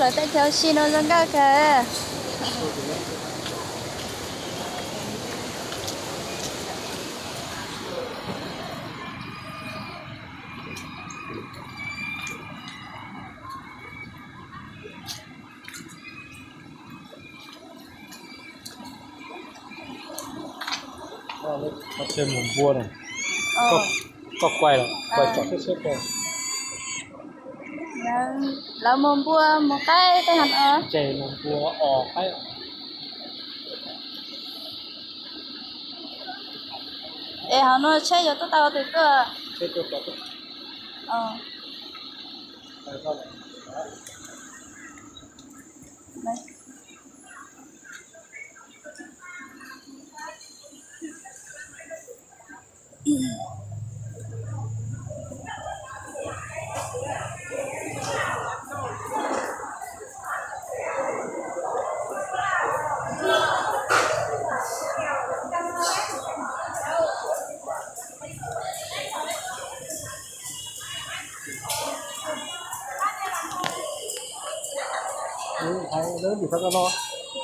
Lawv tej chaw si no zoo nkauj kawg. Qhov chaw mus npua na. Koj, koj quay los quay tsom xwb xwb ko. Lawv mus npua mus qaib tej hov no. Ces mus npua os qaib. Es hov no tsheb yuav tuaj tau tus tuaj.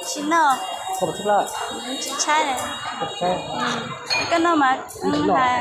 Tsis noj. Tsis tshaib. Koj noj mas, tsis noj.